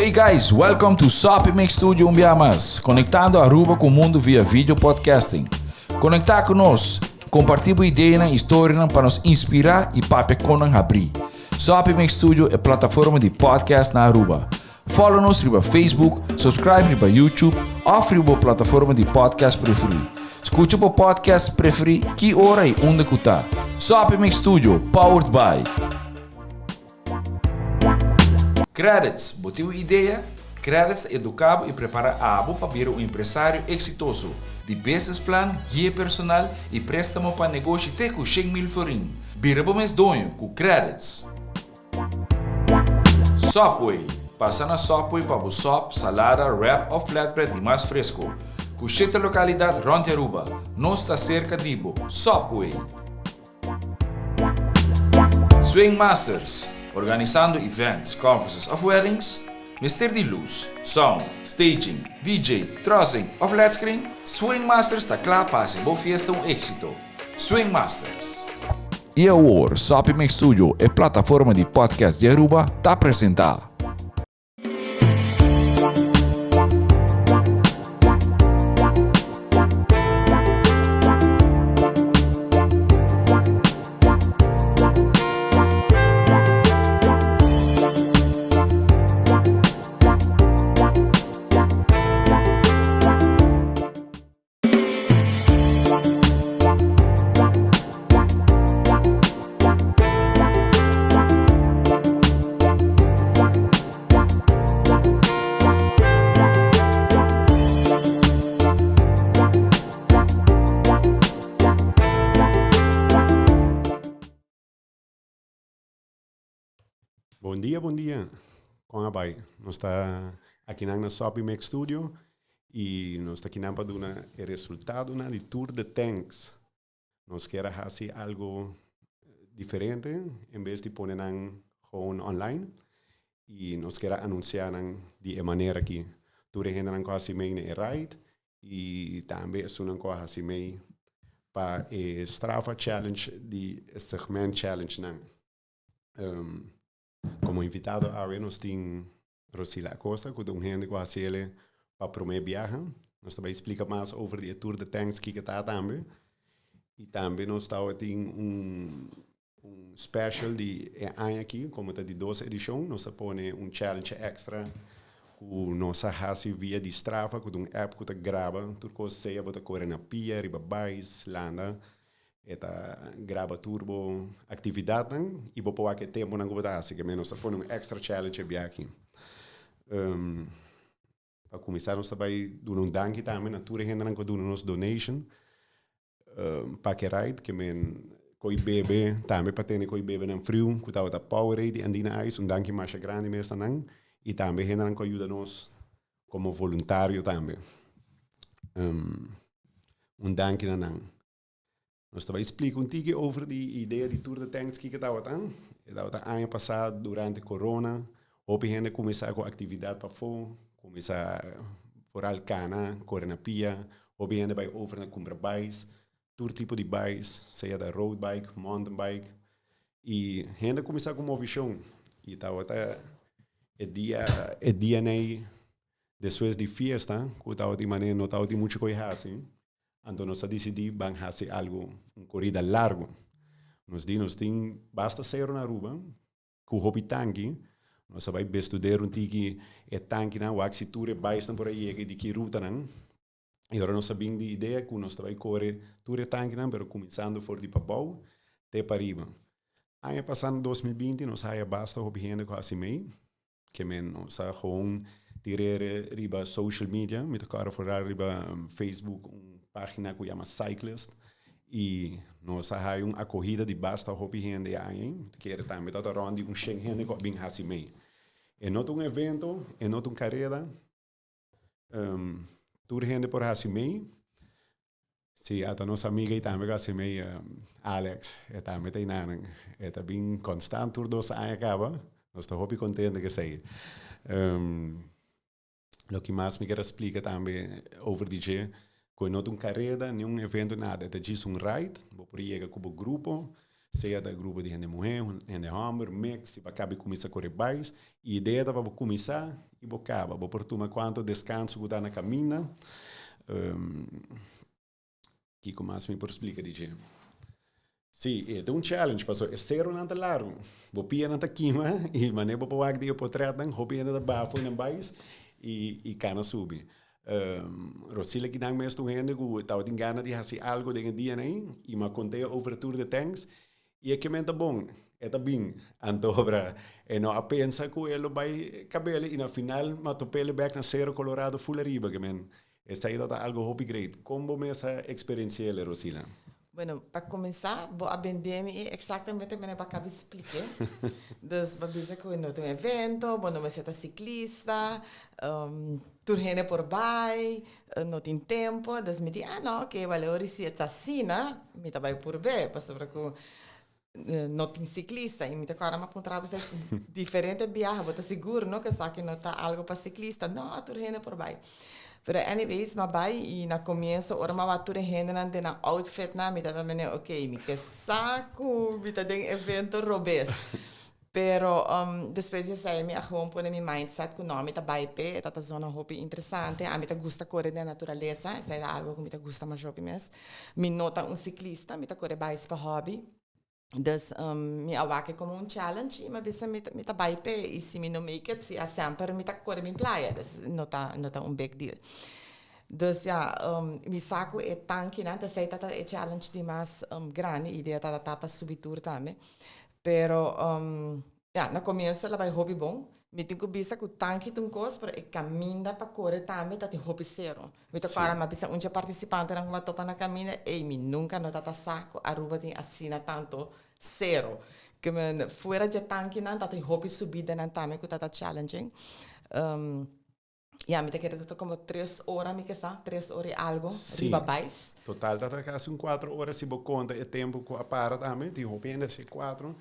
Hey guys, welcome to Soppy Mix Studio un bia mas, conectando Aruba cu mundo via video podcasting. Conecta cu nos, comparti bo ideanan y historianan pa nos inspira y papia con nan habri. Soppy Mix Studio e plataforma di podcast na Aruba. Follow nos riba Facebook, subscribe riba YouTube of riba bo plataforma di podcast preferi. Scucha bo podcast preferi ki ora y unda cu ta. Soppy Mix Studio, powered by. Credits, Bo tin un idea? Credits ta educa bo y prepara abo pa bira un empresario exitoso. Di business plan, guia personal y prestamo pa negoshi te cu 100,000 florin. Bira bo mes doño cu Credits! Subway, Pasa na Subway pa bo sop, salada, wrap of flatbread di mas fresco. Cu shete localidad rond di Aruba. Nos ta cerca di bo. Subway! Swing Masters, Organisando events, conferences of weddings? Mester di luz, sound, staging, DJ, trussing of led screen? Swing Masters ta kla pa hasi bo fiesta un éxito. Swing Masters! I awor, Soppy Mix Studio, e plataforma di podcast di Aruba, ta presenta. Bon dia, bon dia. Kon a bai? Nos ta akinan na Soppy Mix Studio i nos ta akinan pa duna e resultadonan di Tour de Tanks. Nos kier a hasi algo diferente en bes di pone nan gewoon online i nos kier a anunsia nan di e manera aki. Tur e hendenan ku a hasi mei na e ride i tambe esunnan ku a hasi mei pa e Strava Challenge di e segment challenge nan. Como invitado awe nos tin Rosila Acosta cu ta un hende cu a haci ele pa prome biaha. Nos ta bay splica mas over di e Tour de Tanks kiko ta tambe. Y tambe nos tawa tin un un special di e aña aki, como ta di dos edicion, nos a pone un challenge extra cu nos a haci via di Strava, cu ta un app cu ta graba tur cos, sea bo ta core na pia, riba bais, landa. E ta graba tur bo actividadnan y bo por wak e temponan cu bo ta haci. Keme nos a pone un extra challenge e bia aki. Pa cuminsa nos ta bay duna un danki tambe na tur e hendenan cu a duna nos donation pa ke ride. Keme coy bebe tambe pa tene coy bebenan friu cu tabata Powerade y Andina Ice. Un danki masha grandi mes na nan y tambe hendenan cu a yuda nos como voluntario tambe. Un danki na nan. Nos ta bai splika un tiki over di idea di Tour de Tanks kiko tabata. E tabata aña pasá durante corona. Hopi hende kuminsá ku aktividat pafó, kuminsá foral kana, kore na pia. Hopi hende bai over na kumpra bais, tur tipo di bais, sea ta road bike, mountain bike. I hende kuminsá ku movishon. I tabata e dia e dianan despues di fiesta ku tabatin manera no tabatin muchu ku e hasi. Anto nos a disidí ban hasi algu, un korida largu. Nos di nos tin basta sero na Aruba ku hopi tanki. Nos a bai bestudeer un tiki e tankinan, wak si tur e baisnan por a yega i di ki rutanan. I ora nos a bin di idea ku nos ta bai kore tur e tankinan, pero kuminsando for di pabou te pariba. Aña pasá na 2020 nos haya basta hopi hende ku hasi mei. Ke men nos a gewoon tir'e riba social media. Mi ta kòrda foral riba Facebook un pagina ku yama Cyclist i nos a haya un akohida di basta hopi hende e aña ei. Mi ta kere tambe tabata rònt di un shen hende ku a bin hasi mei. E no ta un evento, e no ta un kareda. Tur hende por hasi mei. Sí, ata nos amiga i tambe ku hasi mei, Alex, e tambe ta enanan. E ta bin konstant tur dos aña kaba. Nos ta hopi kontento ku esei. Loke mas mi kier a splika tambe over di dje, ku e no ta un kareda ni un evento, nada. E ta djis un ride. Bo por yega ku bo grupo. Sea ta grupo di hende muhé, hende hòmber, mix, si bo a kaba di kuminsá kore bais. E idea ta pa bo kuminsá i bo kaba. Bo por tuma kuantu deskanso ku ta na kaminda. Kiko mas mi por splika di dje? Sí, e ta un challenge pasobra e seronan ta largu. Bo pianan ta kima i manera bo por wak di e potretnan, hopi hende ta baha fo'i nan bais i kana subi. Rosila kinan mes ta un hende ku tabatin gana di hasi algu den e dianan ei i mi a kont'é over Tour de Tanks i e kemen ta bon, e ta bin. Anto obra e no a pensa ku e lo bai kabel i na final mi a top'é bèk na Cerro Colorado ful ariba kemen. Esei ta algu hopi great. Kon bo mes a eksperensi'é, Rosila? Bueno, pa kuminsá, bo a bendé mi e eksaktamente manera bo a kaba di splik'é. Dus bo a bisa ku no ta un evento, bo no mester ta siklista, tur hende por bai, no tin tempu. Dus mi di, ah no, oke, wèl ora si e ta asina, mi ta bai purb'é, pasobra ku no tin siklista. I mi ta kòrda mi a puntra bo esei diferente biaha, bo ta sigur no ku esaki no ta algu pa siklista? No, tur hende por bai. Pero anyways, mi a bai i na komienso ora mi a wak tur e hendenan den nan outfitnan, mi tabata mene ok, mi ke sa ku mi ta den evento robes. Pero despues di esei mi a gewoon pone mi mindset ku no, mi ta bai p'e, e ta zona hopi interesante, ami ta gusta kore den naturalesa, esei ta algu ku mi ta gusta masha hopi mes. Mi no ta un siklista, mi ta kore bais pa hobby. Dus mi a wak e komo un challenge i mi a bisa mi mi ta bai p'e i si mi no make it, si a semper mi ta kore mi playa, dus no ta no ta un big deal. Dus ya, mi sa ku e tankinan ta esei ta e challenge di mas grandi, idea tabata pa subi tur tambe. Pero Ya, na komienso el a bai hopi bon. Mi tin ku bisa ku tanki ta un kos, pero e kaminda pa kore tambe ta tin hopi sero. Mi ta kòrda mi a bisa un dje partisipantenan ku mi a topa na kaminda, ey, mi nunka no tabata sa ku Aruba tin asina tantu sero. Ke men fuera dje tankinan ta tin hopi subidanan tambe ku tabata challenging. Ya, mi ta kere ta como tres ora mi ke sa, tres ora y algo Sí. riba bais. Total ta ta casi un cuatro ora si bo conta e tempo cu a para tambe. Tin hopi hende haci cuatro.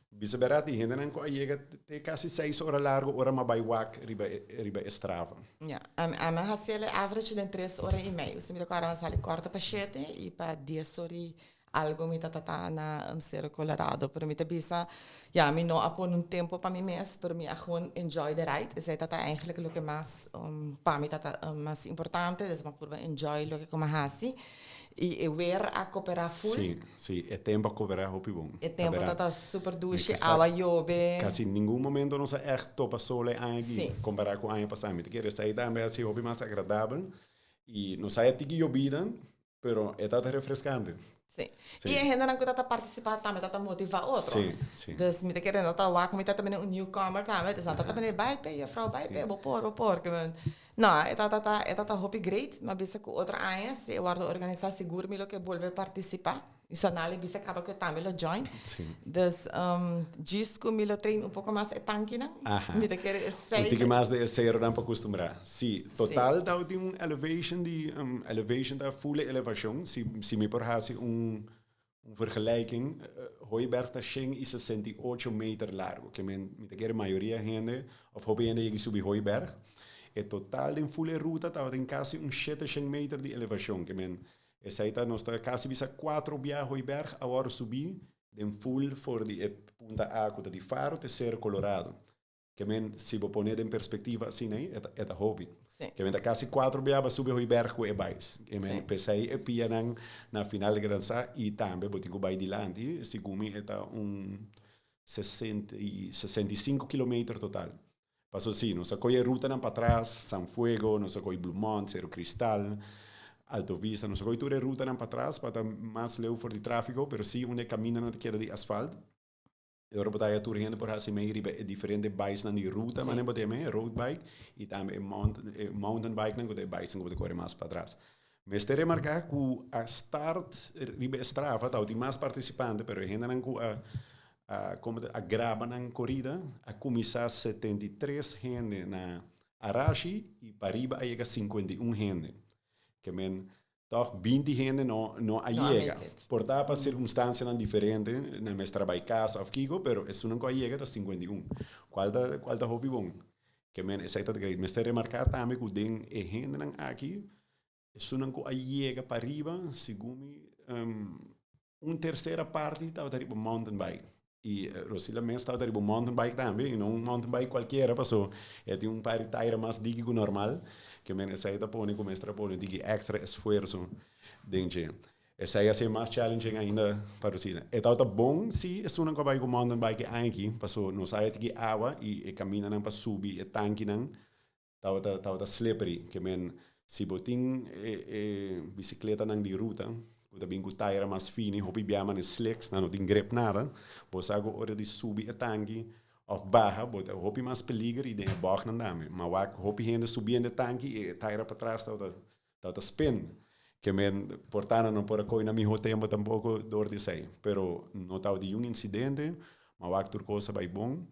Bisa berdad tin hendenan cu a yega te casi seis ora largo ora mi a bay wak riba e riba e Strava. Ya, ami ami a haci el e average den tres ora y medio. Si mi ta acorda mi a sali cuarto pa shete y pa dies ora y Algo mi ta tata na Cerro Colorado, pero mi ta bisa, ya, mi no a pone un tempo pa mi mes, pero mi a gewoon enjoy the ride. Esei ta ta eigenlijk loke mas pa mi ta ta mas importante, dus mi a purba enjoy loke ku mi a hasi. I e weer a koperá full. Sí, sí, e tempo a koperá hopi bon. E tempo ta ta super dushi, awa yobe. Kasi ningun momento nos a ègt topa sol e aña aki, kompará ku aña pasá. Mi ta kere esei tambe a hasi hopi mas agradabel. I nos haya tiki yobida, Pero e ta ta refrescante. Sí. Sí. I e hendenan ku ta ta partisipá tambe ta ta motivá otro. Sí, sí. Dus mi ta kere no ta wak mi ta ta un newcomer tambe, dus nan ta ta mene bai pe juffrouw, bai pe, bo por, bo por. Ke men no, e ta ta ta e ta ta hopi great. Mi a bisa ku otro aña si e wòrdu organisá sigur mi lo ke bolbe partisipá. I Sonali bisa kaba ku e tambe lo join. Sí. Dus djis ku mi lo train un poko mas e tankinan. Aha. Mi ta kere esei. Un tiki mas di e seronan pa kustumbrá. Sí, total tabatin un elevation di, elevation ta full e elevashon. Si, si mi por hasi un, un vergelijking, Hooiberg ta 168 meter largu. Ke men, mi ta kere mayoria hende, òf hopi hende yega subi Hooiberg. E total den full e ruta tabatin kasi un 700 meter di elevashon. Ke men, Esei ta nos ta kasi bisa cuatro bia Hooiberg a wòrdu subí den full for di e punta A ku ta di Faro te Cerro Colorado. Ke men si bo pone den perspektiva asina ei e ta e ta hopi. Sí. Ke men ta kasi cuatro bia bo a subi Hooiberg ku e bais. Ke men Sí. p'esei e pianan na final di gran sa i tambe bo tin ku bai dilanti segun mi e ta un 65 kilometer total. Paso si, nos a kohe e rutanan patras, San Fuego, nos a kohe Blue Mont, Cerro Cristal, Alto Vista, nos a kohe tur e rutanan patras pa ta mas leu for di trafiko, pero si unda e kamindanan ta keda di asfalt, e ora bo ta haya tur hende por hasi mei riba e diferente baisnan di ruta, manera bo ta yama e road bike, i tambe e e mountain bikenan ku ta e baisnan ku bo ta kore mas patras. Mester remarká ku a start riba e Strava tabatin mas partisipante, pero e hendenan ku a a como a graba nan corida a cuminsa 73 hende na Arashi y pariba a yega 51 hende. Ke men toch 20 hende no no a yega. Por ta pa circunstancianan diferente, nan mester a bay casa of kico, pero esunnan cu a yega ta 51, cual ta cual ta hopi bon. Ke men esey ta great. Mester remarca tambe cu den e hendenan aki, esunnan cu a yega pariba, segun mi. Un tercera parti tabata riba mountain bike. Y Rosila mes tabata riba un mountain bike tambe, y no un mountain bike cualkiera, paso e tin un par di taira mas diki cu normal, ke men esey ta pone cu mester a pone un tiki extra esfuerzo den dje. Esey a hacié mas challenging ainda pa Rosila. E tabata bon si esunnan cu a bay cu mountain bike e aña aki, paso nos haya tiki awa y e camindanan pa subi e tankinan tabata slippery, ke men si bo tin e e bicicletanan di ruta cu ta bin cu taira mas fini, hopi bia mane slicks, nan no tin grip nada, bo sa cu ora di subi e tanki of baha bo ta hopi mas peliger y den e bochtnan tambe. Ma wak hopi hende subiendo e tanki y e taira patras tabata spin, ke men por ta nan no por a coy na miho tempo tampoco door di esey, pero no tabata yun incidente, ma wak tur cos a bay bon.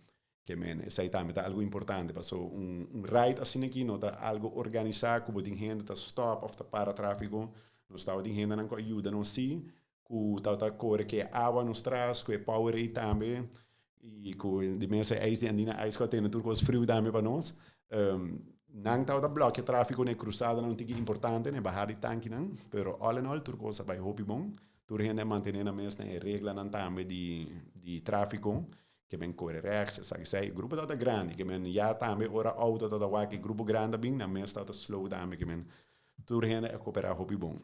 Ke men, esei tambe ta algu importante, paso un ride asina aki no ta algu organisá ku bo tin hende ta stòp òf ta para tráfiko. Nos tabatin hendenan ku a yuda nos sí, ku tabata kore ku e awa nos tras, ku e Powerade tambe, i ku di mes e ijs di Andina Ice ku a tene tur kos friu tambe pa nos. Nan tabata blòkia tráfiko na e krusadanan un tiki importante, na e bahá di tankinan, pero all in all tur kos a bai hopi bon. Tur hende a mantené nan mes na e reglanan tambe di tráfiko. Ke men kore rechts, esaki esei. E grupo tabata grandi, ke men ya tambe ora auto tabata wak e grupo grandi a bin, nan mes tabata slow tambe, ke men tur hende a koperá hopi bon.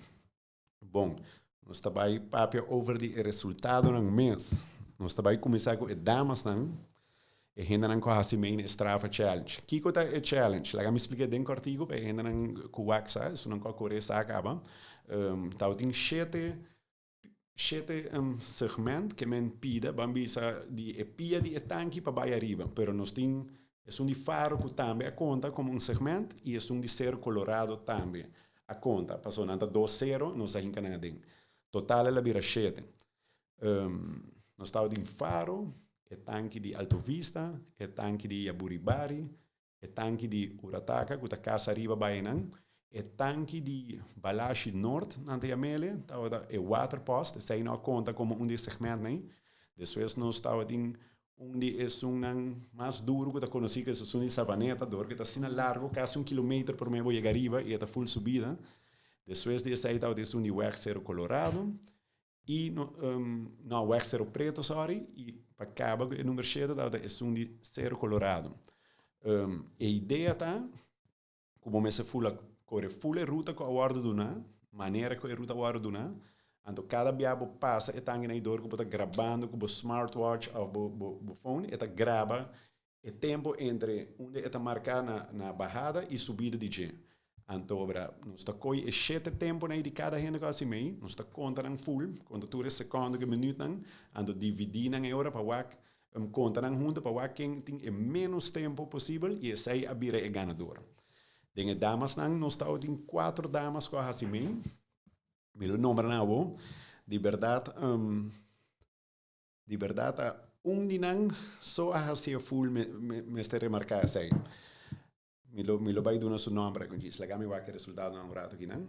Bon, nos ta bai papia over di e resultadonan mes. Nos ta bai kuminsá ku e damasnan, e hendenan ku a hasi mee na e Strava Challenge. Kiko ta e challenge? Laga mi splika den kòrtiku pa e hendenan ku wak sa, esunnan ku a kore sa kaba. Tabatin shete Shete segment ke men pida ban bisa di e pia di e tanki pa bai ariba, pero nos tin esun di Faro ku tambe a konta komo un segment i esun di Cerro Colorado tambe a konta, pasobra nan ta dos sero, nos a hinka nan aden. Total el a bira shete. Nos tabatin Faro, e tanki di Alto Vista, e tanki di Yaburibari, e tanki di Urataka ku ta kas ariba bai einan, e tanki di Balashi Nort nan ta yam'ele, tabata e waterpost, esei no a konta komo un di e segmentnan ei. Despues nos tabatin un di esunnan mas duru ku ta konosí ku esun di Savaneta, dor ku e ta asina largu, kasi un kilometer promé bo yega ariba i e ta ful subida. Despues di esei tabata esun di Weg Cerro Colorado. I no, no, weg Cerro Preto, sorry, i pa kaba ku e number shete tabata esun di Cerro Colorado. E idea ta ku bo mester fula kore ful e ruta ku a wòrdu duná, manera ku e ruta a wòrdu duná, anto kada bia bo pasa e tankinan ei dor ku bo ta grabando ku bo smartwatch òf bo bo bo phone, e ta graba E tempo entre unda e ta marká na na bahada i subida di dje. Anto obra nos ta koy e shete temponan ei di kada hende ku a hasi mei, nos ta konta nan ful, konta tur e sekondo ku e minütnan, anto dividí nan e ora pa wak, konta nan huntu pa wak ken tin e ménos tempo posibel i esei a bira e ganador. Den e damasnan nos tabatin kuater damas ku a hasi mei, mi lo nombra nan awor, di bèrdat Di berdad ta un di nan so a haci e ful mi mester remarca esey. Mi lo mi lo bay duna su nomber aki un djis. Laga mi wak e resultadonan un rato kinan.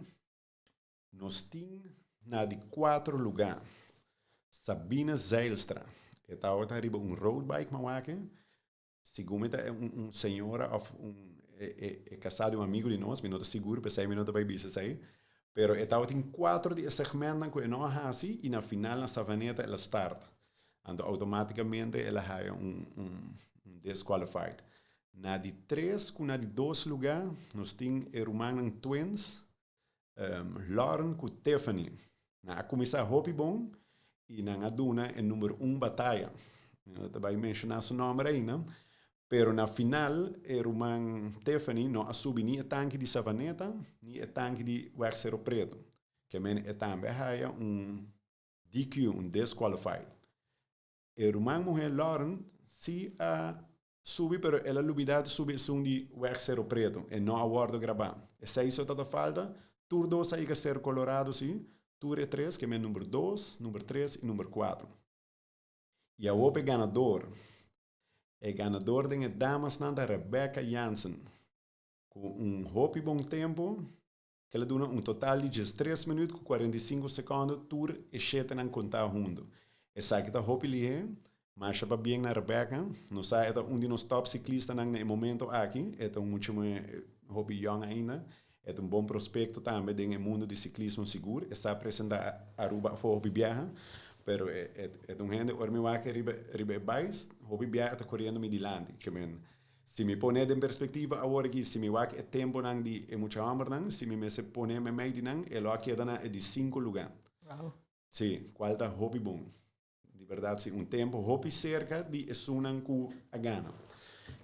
Nos tin na di cuatro luga Sabine Zijlstra. E tabata riba un road bike mi a wak e. Segun mi ta un un señora of un e e e casá di un amigo di nos, mi no ta sigur, p'esei mi no ta bai bisa esei, pero e tabatin cuatro di e segmentnan cu e no a haci y na final na Savaneta el a start. Anto automaticamente el a haya un un un disqualified. Na di tres cu na di dos lugar nos tin e rumannan twins, Lauren cu Tiffany. Nan a cuminsa hopi bon y nan a duna e number un bataya. Mi no ta bay menciona su nomber ainda, pero na final e ruman Tiffany no a subi ni e tanki di Savaneta ni e tanki di Weg Cerro Preto. Ke men e tambe a haya un DQ, un disqualified. E ruman muhé Lauren si a subi pero el a lubida di subi esun di weg Cerro Preto. E no a wordo grabá. Esei so ta ta falta. Tur dos a yega Cerro Colorado si. Tur e tres, ke men number dos, number tres i number kuater. I awor pa e ganador. E ganador den e damasnan ta Rebecca Jansen. Ku un hopi bon tempo. Kel a duna un total di 13 minuut ku 45 sekondo tur e shetenan kontá huntu. Esaki ta hopi lihé, masha pabien na Rebecca. Nos sa e ta un di nos top siklistanan na e momento aki. E ta un mucha muhé hopi yòn ainda. E ta un bon prospekto tambe den e mundu di siklismo sigur. E sa presentá Aruba afó hopi biaha. Pero e ta un hende ora mi wak riba riba e bais, hopi bia e ta koriendo mi dilanti. Ke men, si mi pone den perspektiva awor aki, si mi wak e temponan di e mucha hòmbernan, si mi mester pone meimei di nan, e lo a keda na e di sinku lugá. Wow. Sí, kual ta hopi bon. Di berdad si, un tempo hopi cerca di esunnan cu a gana.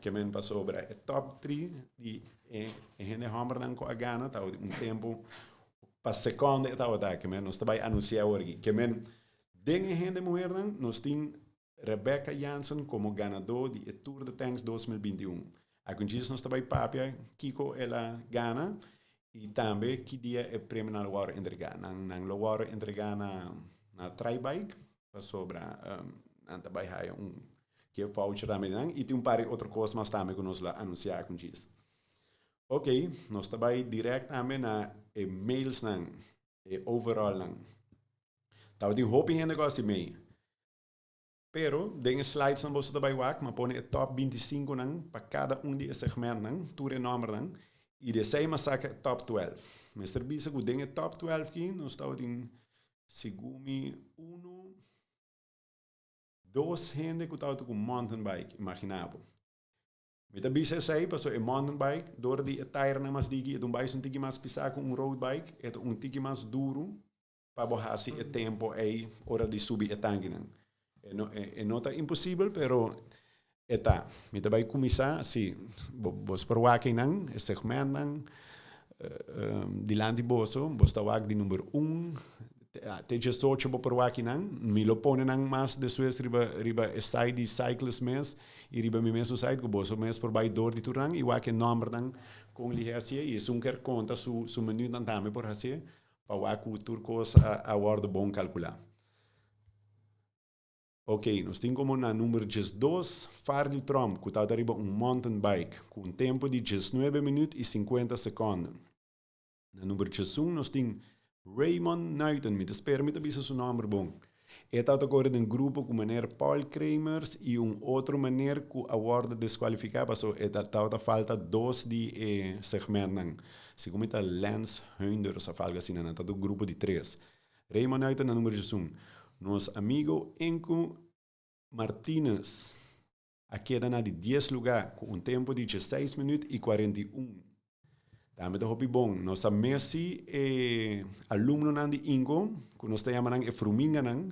Ke men pasobra e top tri di e hende hombernan cu a gana tabata un tempo pa seconde e tabata. Ke men nos ta bay anuncia awor aki. Ke men den e hende muhernan nos tin Rebecca Jansen como ganador di e Tour de Tanks 2021. Akunchis nos ta bay papia kico el a gana y tambe ki dia e premionan lo wòrdu entregá. Nan nan lo wòrdu entregá na na Tribike pasobra nan ta bay haya un gift voucher tambe di nan y tin un par di otro kos mas tambe ku nos lo anunsiá akunchis. Ok, nos ta bay dirèkt tambe na e mailsnan, e overallnan. Tabatin hopi hende ku a hasi mail. Pero, den e slidesnan boso ta bai wak, m'a pone e top 25 nan pa kada un di e segmentnan, tur e nòmbernan, i di esei m'a saka e top 12. Mester bisa ku den e top 12 ki nos tabatin segun mi unu, dos hende ku tabata ku mountain bike, imagina bo. Mi ta bisa esei pasobra e mountain bike, dor di e tairnan mas diki, e ta un bais un tiki mas pisá ku un road bike, e ta un tiki mas duru pa bo hasi e tempo ei ora di subi e tankinan. E no, e no ta imposibel, pero e ta. Mi ta bai kuminsá, si, bo, bos por wak einan, e segmentnan dilanti boso, bos ta wak di number un te 18 bo por wak einan. Mi lo pone nan mas despues riba, riba e site di Cyclist mes i riba mi mesun site ku boso mes por bai dor di tur nan i wak e nòmbernan kon lihé hasié i esun ker konta su, su minütnan tambe por hasié. Pa wak ku tur kos a wòrdu bon kalkulá. Ok, nos tin komo na number 12 Farley Tromp ku tabata riba un mountain bike ku un tempu di 19 minüt i 50 sekònde. Na number 11 nos tin Raymond Nuiten, mi ta spera mi ta bisa su nòmber bon. E tabata kore den grupo ku meneer Paul Kremers i un otro meneer ku a wòrdu deskualifiká paso e tabata falta dos di e segmentnan. Segun mi ta Lance Heunders of algu asina, nan tabata un grupo di tres. Raymond Nuiten na number 11. Nos amigo Enku Martinus a keda na di dies lugá ku un tempu di 16 minüt i 41. Tambe ta hopi bon. Nos a mesi e alumnonan di Ingo, ku nos ta yama nan e fruminganan.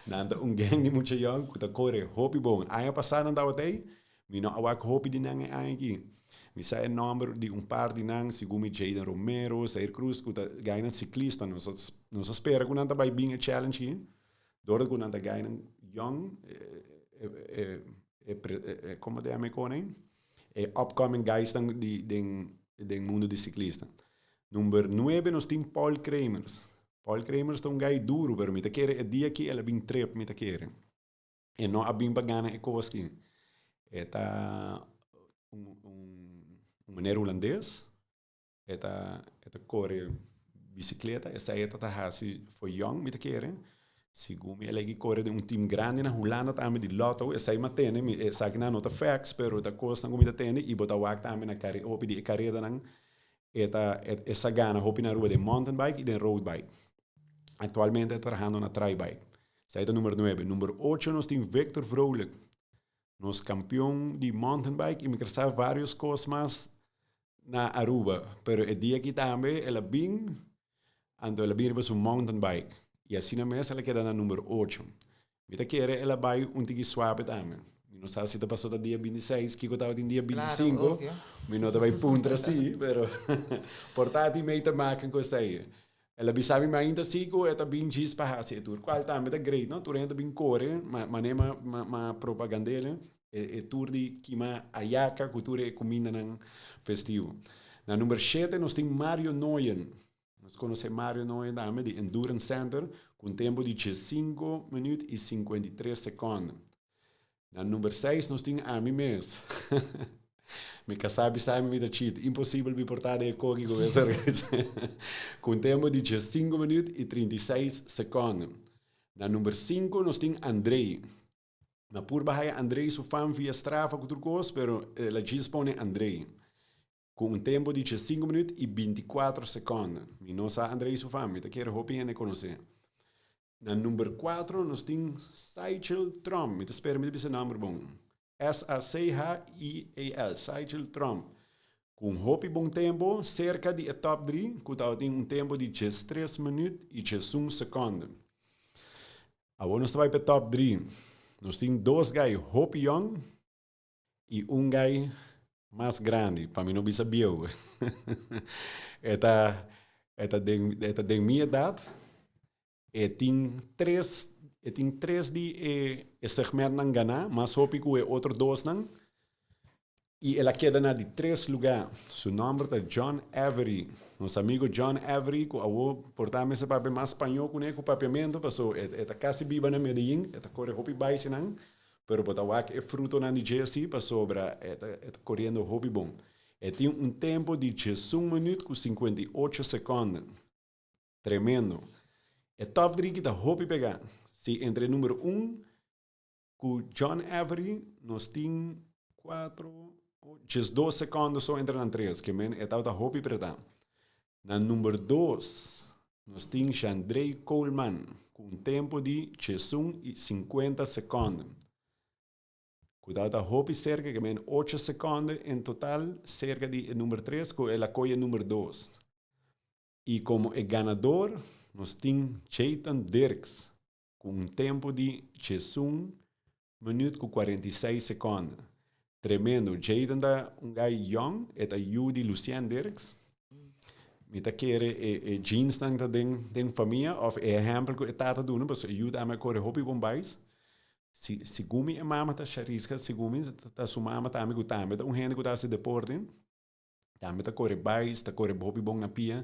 Nan ta un gang di mucha yòn ku ta kore hopi bon. Aña pasá nan tabata ei, mi no a wak hopi di nan e aña aki. Mi sa e nòmber di un par di nan, segun mi Jayden Romero, Zair Cruz, ku ta gainan siklista. Nos a nos a spera ku nan ta bai bin e challenge aki. Dor ku nan ta gainan yòn, e komo ta yama e kos ei? E upcoming guysnan di den den mundo di siklista. Number nuebe nos tin Paul Kremers. Paul Kremers ta un guy duru, pero mi ta kere e dia aki el a bin trip mi ta kere. E no a bin pa gana e kos aki. E ta un un meneer hulandes. E ta e ta kore bisikleta, esei e ta ta hasi for yòn mi ta kere. Segun mi el a kore den un team grandi na Hulanda tambe di Lotto, esei mi a tende, mi esakinan no ta facts pero ta kosnan ku mi ta tende i bo ta wak tambe na kare hopi di e karedanan e ta e sa gana hopi na Aruba den mountain bike i den road bike. Aktualmente e ta trahando na tri bike. Esei ta number nuebe. Number ocho nos tin Victor Vrolijk, nos kampion di mountain bike i mi ker sa varios kos mas na Aruba, pero e dia aki tambe el a bin, anto el a bin riba su mountain bike y asina mes el a keda na number ocho. Mi ta kere el a bai un tiki suabe tambe. Mi no sa si ta paso ta dia 26, kiko tabatin dia 25, mi no ta bai puntra si, pero por ta tin mei te maken ku esei. El a bisa mi mainta si ku e ta bin djis pa hasi e tour, kual tambe ta great no, tur hende ta bin kore, ma mane ma ma propagand'el. E tur di kima ayaka ku tur e kumindanan festivo. Na number shete nos tin Mario Nooyen. Nos konosé Mario Nooyen tambe di Endurance Center ku un tempu di 5 minüt i 53 sekònde. Na number seis nos tin ami mes. Mi kasá bisa mi mi ta cheat. Imposibel mi por ta den e koki ku mi servis. Ku un tempu di 5 minüt i 36 sekònde. Na number sinku nos tin André. Na purba haya Andrei su fan via Strava ku tur kos, pero el a djis pone Andrei. Ku un tempo di 5 minuut i 24 sekonde. Mi no sa Andrei su fan, mi ta kere hopi hende konosé. Na number 4 nos tin Saichel Trump. Mi ta spera mi ta bisa e nomber bon. S-A-C-H-I-E-L, Saichel Trump. Ku un hopi bon tempo, serka di e top 3, ku tabatin un tempo di 13 minuut i 11 sekonde. Awor nos ta bai pa e top 3. Nos tin dos gai hopi yong i un gai mas grandi, pa mi no bisa bieu. E ta e ta den e ta den mi edat. E tin tres e tin tres di e e segmentnan ganá, mas hopi ku e otro dosnan. I el a keda na di tres lugá. Su nòmber ta John Avery. Nos amigo John Avery ku awor por ta mester papia mas spañó kuné ku papiamentu paso e e ta kasi biba na Medellin, e ta kore hopi baisinan, pero bo ta wak e frutonan di dje si pasobra e ta e ta koriendo hopi bon. E tin un tempu di diesun minüt ku 58 sekònde. Tremendo. E top dri ki ta hopi pegá. Si entre numero un ku John Avery nos tin cuatro, 12 sekondo so entre nan tres, ke men e tabata hopi pretá. Na number dos nos tin Shandrey Coleman ku un tempo di 11 y 50 sekondo. Ku tabata hopi serka, ke men 8 sekondo en total serka di e number tres ku el a koye number dos. I komo e ganador nos tin Jayton Dirks ku un tempo di 11 minuut ku 46 sekonde. Tremendo. Jayden ta un guy young, e ta yu di Lucien Dirks. Mi ta kere e, e genes nan ta den famia of e ehempel ku e tata duna, pasobra e yu tambe a kore hopi bon bais. Si, segun mi e mama ta Shariska, segun mi ta su mama tambe ku tambe ta un hende ku ta hasi deporte. Tambe ta kore bais, ta kore hopi bon na pia.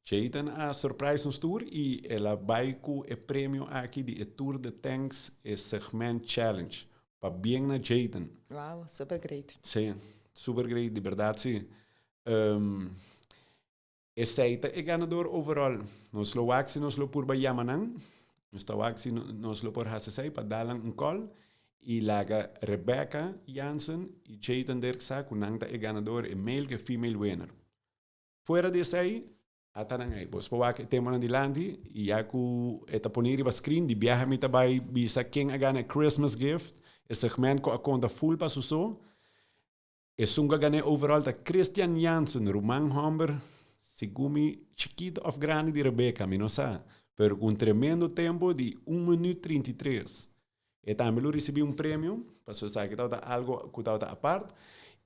Jayden a surprise nos tur i el a bai ku e premio aki di e Tour de Tanks e Segment Challenge. Pabien na Jayden. Wow, super great. Sí, super great, di berdad sí. Esei ta e ganador overall. Nos lo wak si nos lo purba yama nan. Nos ta wak si nos lo por hasi esei pa dal nan un call i laga Rebecca Jansen i Jayden Dirk sa ku nan ta e ganador, e male ku e female winner. Fuera di esei, ata nan ei. Bos por wak e temponan dilanti i ya ku e ta pone riba screen, di biaha mi ta bai bisa ken a gana e Christmas gift, e segment ku a konta full pa su so. Esun ku a gana e overall ta Christian Jansen, ruman hòmber, segun mi chikitu òf grandi di Rebecca, mi no sa, pero ku un tremendo tempo di un minüt 33. E tambe lo risibí un premio, pasobra esaki tabata algu ku tabata apart.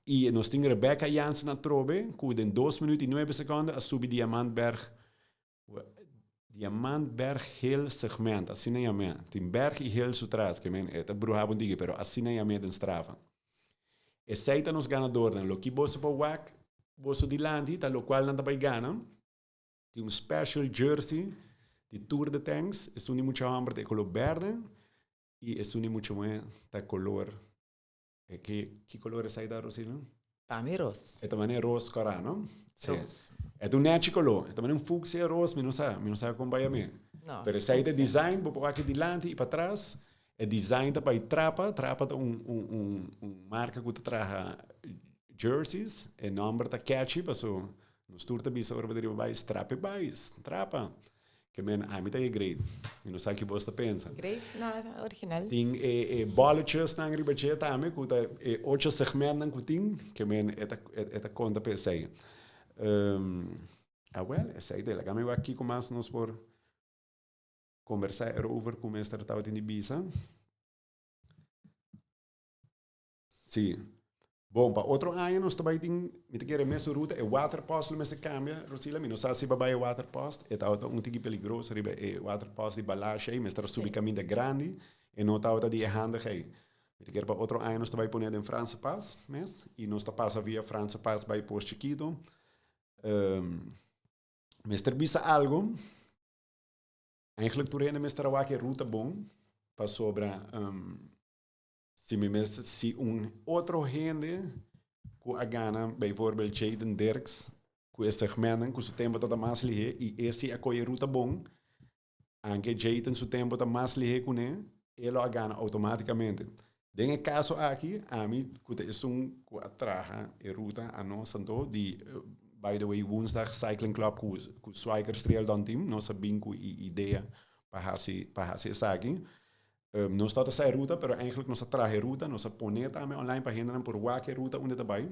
I nos tin Rebecca Jansen atrobe ku den dos minüt i nuebe sekònde a subi Diamantberg, Diamantberg Hill segment, asina yam'é. Tin berg i hill su tras, ke men e ta bruha bo un tiki, pero asina yam'é den Strava. Esei ta nos ganadornan. Loke boso por wak boso dilanti ta lokual nan ta bai gana. Tin un special jersey di Tour de Tanks. Esun di mucha homber ta e color berde y esun di mucha muhe ta color, e ki, ki color esai ta, Rosina? Pa mi ros. E ta mane ros cora, no? Sí. Ros. E ta un nechi color. E ta mane un fucsia ros, mi no sa, mi no sa con bai ame. No. Pero esai ta design, bo por wak dilanti y patras. E design ta bai Trapa. Trapa ta un, un, un, un marca cu ta traha jerseys. E nomber ta catchy, paso nos tur ta bisa ora bo ta riba bai, strape bai, trapa. Ke men, ami ta e great. Mi no sa ki bos ta pensa. Great, no, original. Tin e, e bolletjesnan riba dje tambe, ku ta e ocho segmentnan ku tin, ke men e ta, e ta konta pa esei. Awel, esei ta e. Laga mi wak kiko mas nos por kombersá erover ku mester tabatin di bisa. Sí. Bon, pa otro aña nos ta bai tin, mi ta kere mesun ruta, e waterpost lo mester cambia, Rosila, mi no sa si ba bai e waterpost, e tabata un tiki peligroso riba e waterpost di Balashi ei, mester a subi caminda grandi, e no tabata di e handig ei. Mi ta kere pa otro aña nos ta bai pone den Franse Pas mes, y nos ta pasa via Franse Pas bai Pos Chikito. Mester bisa algo, eigenlijk tur hende mester a wak e ruta bon, pasobra si mi mester, si un otro hende ku a gana, bijvoorbeeld Jayden Dirks, ku e segmentnan ku su tempo ta mas lihé i e si a kohe e ruta bon, anke Jayden su tempo ta mas lihé kuné, e lo a gana outomátikamente. Den e kaso aki, ami ku ta esun ku a traha e ruta anos anto di, by the way, Woensdag Cycling Club ku ku Swikers Trail Don Team, nos a bin ku e idea. Pa hasi pa hasi esaki. Nos tabata sa e ruta, pero eigenlijk nos a traha e ruta, nos a pone tambe online pa hendenan por wak e ruta unda ta bai.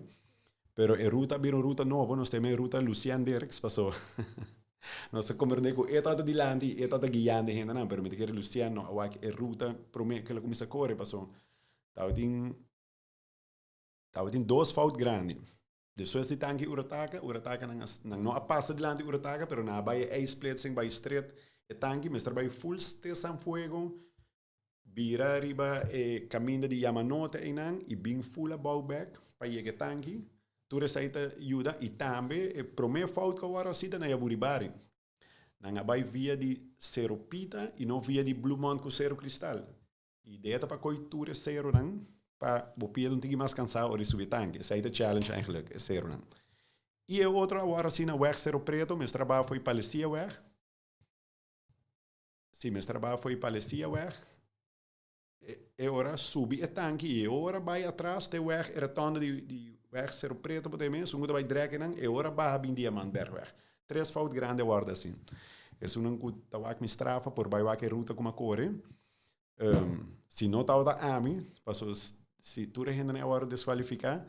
Pero e ruta a bira un ruta nobo, nos ta yama e ruta Lucien Dirks, paso nos a komprende ku e tabata dilanti i e tabata guiando e hendenan, pero mi ta kere Lucien no a wak e ruta prome ku el a kuminsá kore, paso tabatin tabatin dos fout grandi. Despues di tanki Urataka, Urataka nan a, nan no a pasa dilanti Urataka, pero nan a bai e ijsplitsing, bai stret e tanki, mester bai full te San Fuego, bira riba e kaminda di Yamanote einan i bin full abou bek pa yega e tanki. Tur esei ta yuda i tambe e prome fout ku a wòrdu hasi ta na Yaburibari. Nan a bai via di Sero Pita i no via di Blue Mount ku Sero Cristal. Idea ta pa koy tur e seronan pa bo pia un tiki mas kansa ora di subi e tanki. Esei ta challenge eigenlijk, e seronan. I e otro awor asina weg Sero Preto mester a baha fo'i Palesiaweg. Si, mester a baha fo'i Palesiaweg. E ora subi e tanki i e ora bai atras te weg e rotonde di weg Sero Preto bo ta mes, un ku ta bai drek einan, e ora baha bin Diamantbergweg. Tres fout grandi a wòrdu asin. Esunnan ku ta wak mi strafa por bai wak e ruta ku mi a kore. Si no tabata ami, paso si tur e hendenan a wòrdu deskualifiká,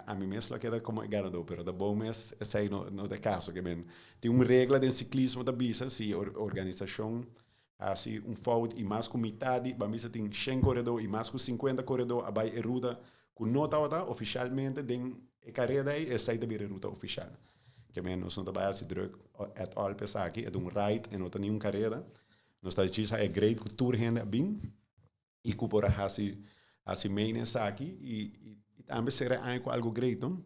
ami mes lo a keda komo e ganadó, pero ta bon mes esei no ta e kaso. Ke men tin un regla den siklismo ta bisa si organisashon hasi un fout i mas ku mitad di, ban bisa tin shen koredó i mas ku sinkuenta koredó a bai e ruta ku no tabata ofishalmente den e kareda ei, esei ta bira e ruta ofishal. Ke men nos no ta bai hasi druk at all pa esaki, e ta un ride, e no ta ni un kareda. Nos ta djis haña great ku tur hende a bin i ku por a hasi hasi mee na esaki i i tambe sera e aña ku algu great, no?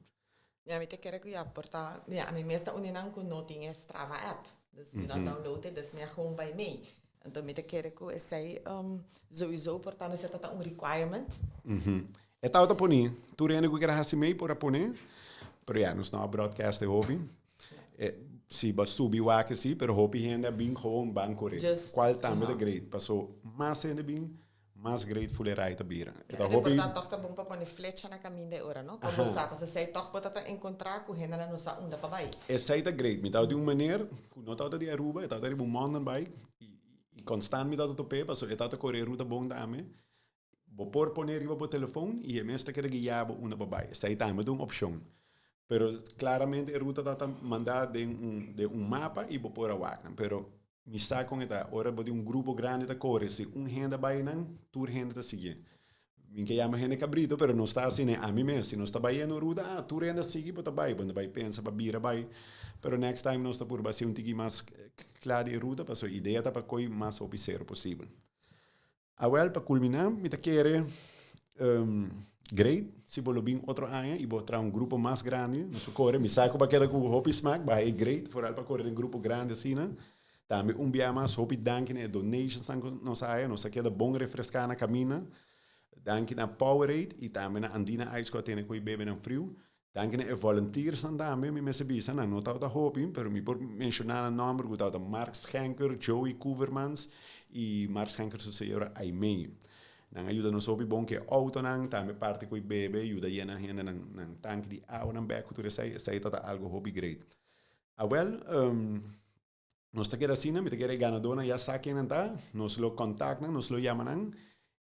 Ya mi ta kere ku ya por ta, ya ami mes ta un di nan ku no tin e Strava app. Dus mi no a download e, dus mi a gewoon bai mee. Anto mi ta kere ku esei souiso por ta mester ta ta un requirement. E tabata poni, tur hende ku kier a hasi mee por a pone, pero ya nos no a broadcast e hopi. Si bo a subi wak si, pero hopi hende a bin gewoon ban kore, kual tambe ta great, paso mas hende bin, mas grateful e rai ta bira. E ta hopi. Por ta tòg ta bon pa pone flecha na kaminda e ora, no? Pa bo sa, pasobra esei tòg bo ta ta enkontrá ku hendenan no sa unda pa bai. Esei ta great. Mi tabata di un meneer ku no tabata di Aruba, e tabata riba un mountain bike i konstant mi tabata top'é pasobra e tabata kore e ruta bon tambe. Bo por pone riba bo telefon i e mes ta keda guia bo unda bo bai. Esei tambe ta un opshon. Pero klaramente e ruta ta ta mandá den un den un mapa i bo por a wak nan. Pero mi sa kon e ta, ora bo tin un grupo grandi ta kore, si un hende a bai nan, tur hende ta siguié. Mi ke yama hende kabrito, pero nos ta asina ami mes. Si nos ta bai en un ruta, ah, tur hende a sigui, bo ta bai. Bo no ta bai pensa pa bira bai. Pero next time nos ta purba hasi un tiki mas kla di e ruta, pasobra idea ta pa koi mas hopi sero posibel. Awel, pa kulminá, mi ta kere great si bo lo bin otro aña i bo traha un grupo mas grandi. Nos por kore, mi sa ku bo a keda ku hopi smak, bo a haña great, foral pa kore den grupo grandi asina. Tambe un bia mas hopi danki na e donationsnan ku nos a haña, nos a keda bon refreská na kaminda. Danki na Powerade i tambe na Andina Ice ku a tene ku e bebenan friu. Danki na e volunteersnan tambe, mi mester bisa, nan no tabata hopi, pero mi por menshoná nan nòmber ku tabata Mark Schenker, Joey Koevermans i Mark Schenker su señora Aimee. Nan a yuda nos hopi bon ku e outonan, tambe parti ku e bebe, yuda yena hende nan nan tanki di awanan bèk ku tur esei, esei tabata algu hopi great. Awèl, nos ta keda asina, mi ta kere e ganadónan ya sa ken nan ta, nos lo kòntakt nan, nos lo yama nan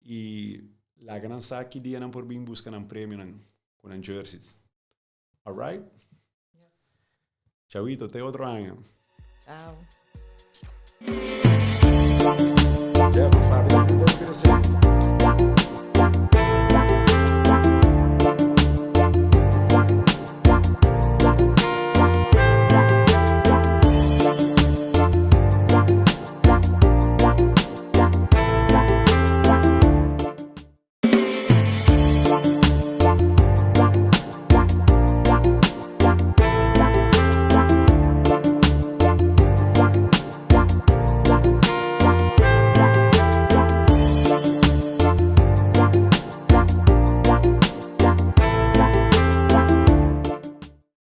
i laga nan sa ki dia nan por bin buska nan premionan ku nan jerseys. Alright? Yes. Chawito, te otro aña. Chao. Jeff, Fabi, por